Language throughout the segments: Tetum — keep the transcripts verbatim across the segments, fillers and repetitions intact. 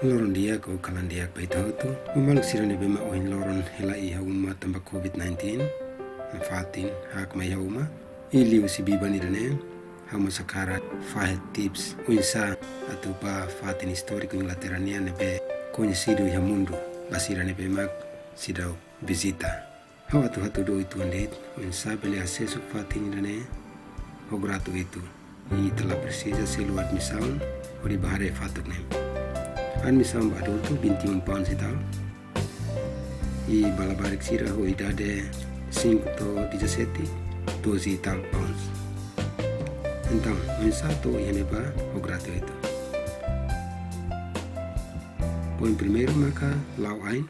Loron di'ak ou kalan di'ak ba ita hotu. Maluk sira ne'ebé mak ohin loron hela iha uma tanba covid nineteen, nafatin hakmatek iha uma. I liuhusi biban ida-ne'e, ha'u mós hakarak fahe tips oinsá atu bá fatin istóriku Inglaterra nian ne'ebé koñesidu iha mundu ba sira ne'ebé mak seidauk vizita. Ha'u atu hatudu uitoan de'it oinsá bele asesu fatin ida-ne'e ho gratuitu. I ita la presiza selu admisaun hodi bá haree fatuk ne'e. Admisaun ba adultu vinte e um pounds e tal. I ba labarik sira ho idade cinco to'o dezassete, doze e tal pounds. Entaun, oinsá to'o iha ne'ebá ho gratuitu? Poin primeiru maka la'o ain,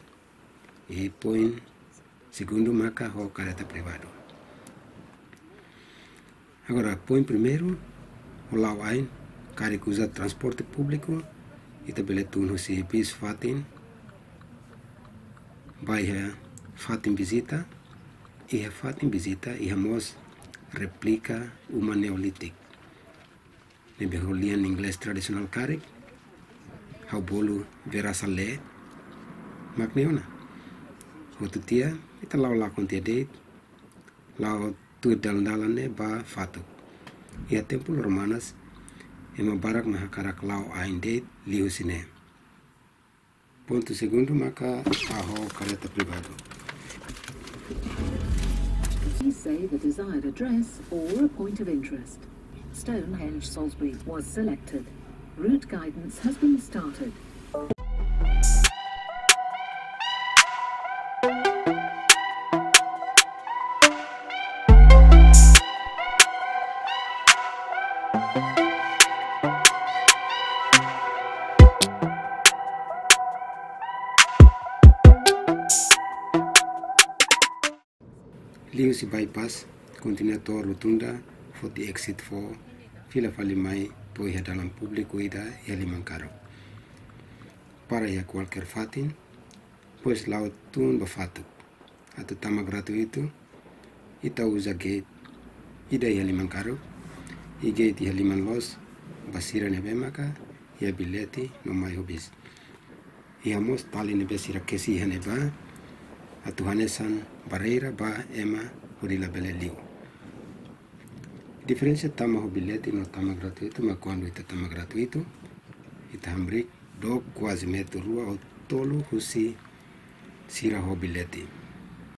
i poin segundu maka ho kareta privadu. Agora, poin primeiru, ho la'o ain, karik uza transporte públiku, ita bele tun husi bis fatin, bá iha fatin vizita, iha fatin vizita, iha mós réplika uma neolítiku. Ne'ebé ho lian inglés tradisionál karik, ha'u bolu Verasa Lee, mak ne'e ona. Hotu tiha, ita la'o lakon tiha de'it, la'o tuir dalan-dalan ne'e bá fatuk. Iha tempu loro manas, ema barak mak hakarak la'o ain de'it liuhusi ne'e. Pontu segundu maka bá ho kareta privadu. Please say the desired address or a point of interest. Stonehenge Salisbury was selected. Route guidance has been started. Liuhusi bypass, kontinua to'o rotunda, foti exit four, fila fali mai to'o iha dalan públiku ida iha liman karuk. Para iha kualkér fatin, depois la'o tun ba fatuk. Atu tama gratuitu, ita uza gate ida iha liman karuk, i gate iha liman loos ba sira ne'ebé maka iha billete no mai ho bis. Iha mós tali ne'ebé sira kesi iha ne'ebá, atu hanesan barreira ba ema hodi labele liu. Diferensa tama ho billete no tama gratuitu mak kuandu ita tama gratuitu, ita hamriik dook kuaze metru rua ou tolu husi sira ho billete.